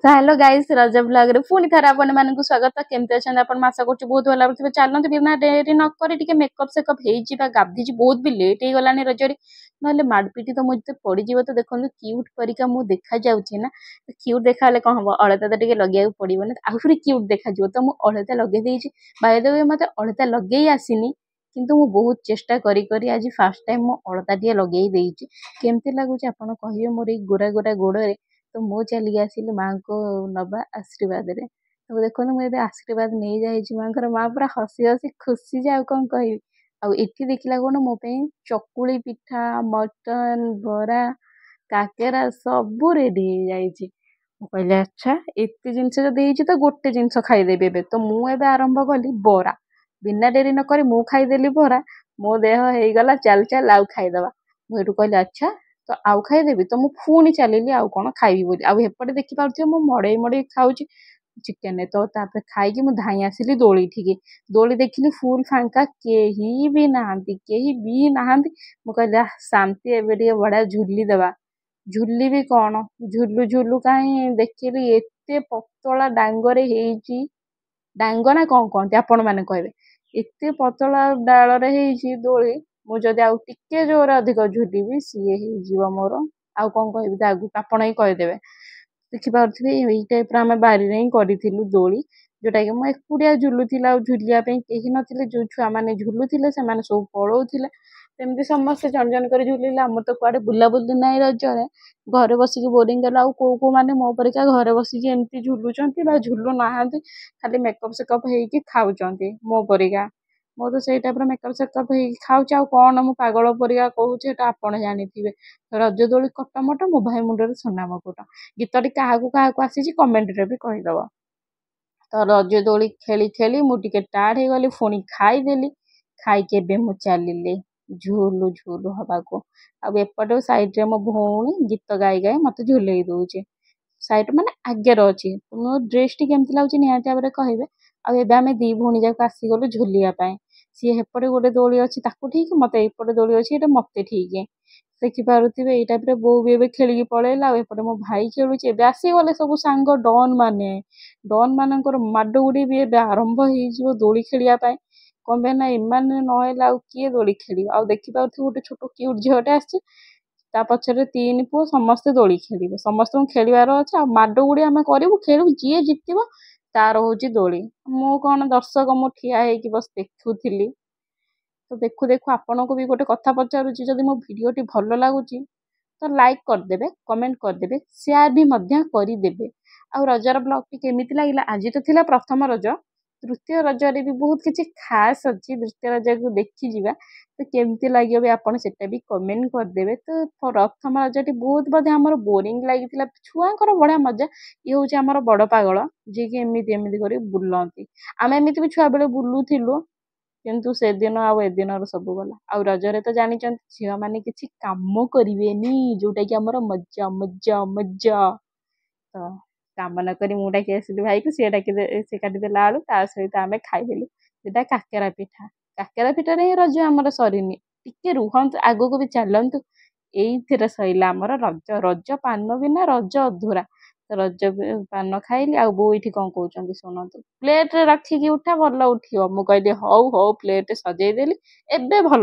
ତ hello guys, Raja ବ୍ଲଗରେ ପୁଣି ଥରେ ଆପଣମାନଙ୍କୁ ସ୍ୱାଗତ। କେମିତି ଅଛନ୍ତି ଆପଣ? ଆଶା କରୁଛି ବହୁତ ଭଲ ଥିବେ। ଚାଲନ୍ତୁ, ବିନା ଡେରି ନ କରି ଟିକେ ମେକଅପ୍ ସେକଅପ୍ ହେଇଯିବା। ଗାଧେଇଛି, ବହୁତ ବି ଲେଟ୍ ହେଇଗଲାଣି ରଜରେ, ନହେଲେ ମାଡ଼ପିଟି ତ ମୋତେ ପଡ଼ିଯିବ। ତ ଦେଖନ୍ତୁ, କ୍ୟୁଟ୍ ପରିକା ମୁଁ ଦେଖାଯାଉଛି ନା? କ୍ୟୁଟ୍ ଦେଖାହେଲେ କ'ଣ ହବ, ଅଳତା ତ ଟିକେ ଲଗେଇବାକୁ ପଡ଼ିବ ନା, ଆହୁରି କ୍ୟୁଟ୍ ଦେଖାଯିବ। ତ ମୁଁ ଅଳତା ଲଗେଇ ଦେଇଛି। ବାଇ ଦ we, ମୋତେ ଅଳତା ଲଗେଇ ଆସିନି, କିନ୍ତୁ ମୁଁ ବହୁତ ଚେଷ୍ଟା କରି କରି ଆଜି ଫାର୍ଷ୍ଟ ଟାଇମ୍ ମୁଁ ଅଳତା ଟିକେ ଲଗେଇ ଦେଇଛି। କେମିତି ଲାଗୁଛି ଆପଣ କହିବେ ମୋର ଏଇ ଗୋରା ଗୋରା ଗୋଡ଼ରେ। ତ ମୁଁ ଚାଲିକି ଆସିଲି ମାଆଙ୍କୁ ନବା ଆଶୀର୍ବାଦରେ। ତ ଦେଖନ୍ତୁ, ମୁଁ ଏବେ ଆଶୀର୍ବାଦ ନେଇଯାଇଛି ମାଆଙ୍କର। ମା ପୁରା ହସି ହସି ଖୁସି ଯେ ଆଉ କ'ଣ କହିବି। ଆଉ ଏଠି ଦେଖିଲା କ'ଣ, ମୋ ପାଇଁ ଚକୁଳି ପିଠା, ମଟନ, ବରା, କାକେରା ସବୁ ରେଡ଼ି ହେଇଯାଇଛି। ମୁଁ କହିଲି, ଆଚ୍ଛା, ଏତେ ଜିନିଷ ଯଦି ହେଇଛି ତ ଗୋଟେ ଜିନିଷ ଖାଇଦେବି ଏବେ। ତ ମୁଁ ଏବେ ଆରମ୍ଭ କଲି ବରା। ବିନା ଡେରି ନ କରି ମୁଁ ଖାଇଦେଲି ବରା। ମୋ ଦେହ ହେଇଗଲା ଚାଲ ଚାଲ ଆଉ ଖାଇଦବା। ମୁଁ ଏଠୁ କହିଲି, ଆଚ୍ଛା, ତ ଆଉ ଖାଇଦେବି। ତ ମୁଁ ପୁଣି ଚାଲିଲି ଆଉ କ'ଣ ଖାଇବି ବୋଲି। ଆଉ ଏପଟେ ଦେଖିପାରୁଥିବେ, ମୁଁ ମଡ଼େଇ ମଡ଼େଇ ଖାଉଛି ଚିକେନ। ତ ତାପରେ ଖାଇକି ମୁଁ ଧାଇଁ ଆସିଲି ଦୋଳିଠିକି। ଦୋଳି ଦେଖିଲି ଫୁଲ୍ ଫାଙ୍କା, କେହି ବି ନାହାନ୍ତି, କେହି ବି ନାହାନ୍ତି। ମୁଁ କହିଲି, ଶାନ୍ତି, ଏବେ ଟିକେ ବଢ଼ିଆ ଝୁଲି ଦେବା। ଝୁଲିବି କ'ଣ, ଝୁଲୁ ଝୁଲୁ କାହିଁ ଦେଖିଲି ଏତେ ପତଳା ଡାଙ୍ଗରେ ହେଇଛି। ଡାଙ୍ଗ ନା କ'ଣ କହନ୍ତି, ଆପଣମାନେ କହିବେ। ଏତେ ପତଳା ଡାଳରେ ହେଇଛି ଦୋଳି, ମୁଁ ଯଦି ଆଉ ଟିକେ ଜୋରେ ଅଧିକ ଝୁଲିବି, ସିଏ ହେଇଯିବ ମୋର। ଆଉ କ'ଣ କହିବି ତା ଆଗକୁ, ଆପଣ ହିଁ କହିଦେବେ। ଦେଖିପାରୁଥିବେ, ଏଇ ଟାଇପ୍ର ଆମେ ବାରିରେ ହିଁ କରିଥିଲୁ ଦୋଳି, ଯେଉଁଟାକି ମୁଁ ଏକୁଟିଆ ଝୁଲୁଥିଲି ଆଉ ଝୁଲିବା ପାଇଁ କେହି ନଥିଲେ। ଯେଉଁ ଛୁଆମାନେ ଝୁଲୁଥିଲେ, ସେମାନେ ସବୁ ପଳଉଥିଲେ। ସେମିତି ସମସ୍ତେ ଜଣ ଜଣ କରି ଝୁଲିଲେ। ଆମର ତ କୁଆଡ଼େ ବୁଲାବୁଲି ନାହିଁ ରଜରେ, ଘରେ ବସିକି ବୋରିଂ ହେଲା। ଆଉ କେଉଁ କେଉଁମାନେ ମୋ ପରିକା ଘରେ ବସିକି ଏମିତି ଝୁଲୁଛନ୍ତି ବା ଝୁଲୁ ନାହାନ୍ତି, ଖାଲି ମେକଅପ୍ ସେକଅପ୍ ହେଇକି ଖାଉଛନ୍ତି ମୋ ପରିକା? ମୁଁ ତ ସେଇ ଟାଇପ୍ର ମେକଅପ୍ ସେକଅପ୍ ହେଇକି ଖାଉଛି। ଆଉ କ'ଣ ମୁଁ ପାଗଳ ପରିକା କହୁଛି, ଏଇଟା ଆପଣ ଜାଣିଥିବେ। ରଜ ଦୋଳି କଟମଟ, ମୋ ଭାଇ ମୁଣ୍ଡରେ ସୁନା ମୁକୁଟ, ଗୀତଟି କାହାକୁ କାହାକୁ ଆସିଛି କମେଣ୍ଟରେ ବି କହିଦେବ। ତ ରଜ ଦୋଳି ଖେଳି ଖେଳି ମୁଁ ଟିକେ ଟାୟାର୍ଡ଼ ହେଇଗଲି, ପୁଣି ଖାଇଦେଲି। ଖାଇକି ଏବେ ମୁଁ ଚାଲିଲି ଝୁଲୁ ଝୁଲୁ ହବାକୁ। ଆଉ ଏପଟେ ସାଇଡ଼୍ରେ ମୋ ଭଉଣୀ ଗୀତ ଗାଇ ଗାଇ ମୋତେ ଝୁଲେଇ ଦେଉଛି। ସାଇଡ଼୍ ମାନେ ଆଗରେ ଅଛି। ମୋ ଡ୍ରେସ୍ଟି କେମିତି ଲାଗୁଛି ନିହାତି ଭାବରେ କହିବେ। ଆଉ ଏବେ ଆମେ ଦୁଇ ଭଉଣୀ ଯାକ ଆସିଗଲୁ ଝୁଲିବା ପାଇଁ। ସିଏ ହେପଟେ ଗୋଟେ ଦୋଳି ଅଛି ତାକୁ ଠିକ୍, ମୋତେ ଏପଟେ ଦୋଳି ଅଛି ଏଇଟା ମୋତେ ଠିକ୍। ଦେଖିପାରୁଥିବେ, ଏଇ ଟାଇପ୍ରେ ବୋଉ ବି ଏବେ ଖେଳିକି ପଳେଇଲା ଆଉ ଏପଟେ ମୋ ଭାଇ ଖେଳୁଛି। ଏବେ ଆସିଗଲେ ସବୁ ସାଙ୍ଗ ଡନ୍ ମାନେ। ଡନ୍ ମାନଙ୍କର ମାଡ଼ଗୁଡ଼ି ବି ଏବେ ଆରମ୍ଭ ହେଇଯିବ ଦୋଳି ଖେଳିବା ପାଇଁ। କ'ଣ ପାଇଁ ନା ଏମାନେ ନହେଲେ ଆଉ କିଏ ଦୋଳି ଖେଳିବ? ଆଉ ଦେଖିପାରୁଥିବେ, ଗୋଟେ ଛୋଟ କ୍ୟୁଟ୍ ଝିଅଟେ ଆସିଛି, ତା ପଛରେ ତିନି ପୁଅ। ସମସ୍ତେ ଦୋଳି ଖେଳିବେ, ସମସ୍ତଙ୍କୁ ଖେଳିବାର ଅଛି। ଆଉ ମାଡ଼ଗୁଡ଼ି ଆମେ କରିବୁ, ଖେଳିବୁ, ଯିଏ ଜିତିବ ତାର ହେଉଛି ଦୋଳି। ମୁଁ କ'ଣ ଦର୍ଶକ, ମୁଁ ଠିଆ ହେଇକି ବସି ଦେଖୁଥିଲି। ତ ଦେଖୁ ଦେଖୁ ଆପଣଙ୍କୁ ବି ଗୋଟେ କଥା ପଚାରୁଛି, ଯଦି ମୋ ଭିଡ଼ିଓଟି ଭଲ ଲାଗୁଛି ତ ଲାଇକ୍ କରିଦେବେ, କମେଣ୍ଟ କରିଦେବେ, ସେୟାର ବି ମଧ୍ୟ କରିଦେବେ। ଆଉ ରଜର ବ୍ଲଗ୍ଟି କେମିତି ଲାଗିଲା? ଆଜି ତ ଥିଲା ପ୍ରଥମ ରଜ, ତୃତୀୟ ରଜରେ ବି ବହୁତ କିଛି ଖାସ୍ ଅଛି। ଦ୍ୱିତୀୟ ରଜକୁ ଦେଖିଯିବା। ତ କେମିତି ଲାଗିବ ବି ଆପଣ ସେଟା ବି କମେଣ୍ଟ କରିଦେବେ। ତ ପ୍ରଥମ ରଜଟି ବହୁତ ବୋଧେ ଆମର ବୋରିଂ ଲାଗିଥିଲା, ଛୁଆଙ୍କର ବଢ଼ିଆ ମଜା। ଇଏ ହେଉଛି ଆମର ବଡ଼ ପାଗଳ, ଯିଏକି ଏମିତି ଏମିତି କରି ବୁଲନ୍ତି। ଆମେ ଏମିତି ବି ଛୁଆବେଳେ ବୁଲୁଥିଲୁ, କିନ୍ତୁ ସେଦିନ ଆଉ ଏଦିନର ସବୁ ଗଲା। ଆଉ ରଜରେ ତ ଜାଣିଛନ୍ତି, ଝିଅମାନେ କିଛି କାମ କରିବେନି, ଯେଉଁଟାକି ଆମର ମଜା ମଜା ମଜା। ତ କାମ ନ କରି ମୁଁ ଡାକି ଆସିଲି ଭାଇକୁ, ସିଏ ଡାକି ସେ କାଟିଦେଲା ଆଳୁ, ତା ସହିତ ଆମେ ଖାଇଦେଲୁ। ସେଇଟା କାକେରା ପିଠା। କାକେରା ପିଠାରେ ହିଁ ରଜ ଆମର ସରିନି, ଟିକେ ରୁହନ୍ତୁ, ଆଗକୁ ବି ଚାଲନ୍ତୁ। ଏଇଥିରେ ସରିଲା ଆମର ରଜ। ରଜ ପାନ ବିନା ରଜ ଅଧୁରା। ତ ରଜ ପାନ ଖାଇଲି। ଆଉ ବୋଉ ଏଇଠି କ'ଣ କହୁଛନ୍ତି ଶୁଣନ୍ତୁ। ପ୍ଲେଟ୍ରେ ରଖିକି ଉଠା, ଭଲ ଉଠିବ। ମୁଁ କହିଲି, ହଉ ହଉ, ପ୍ଲେଟ୍ ସଜେଇଦେଲି, ଏବେ ଭଲ।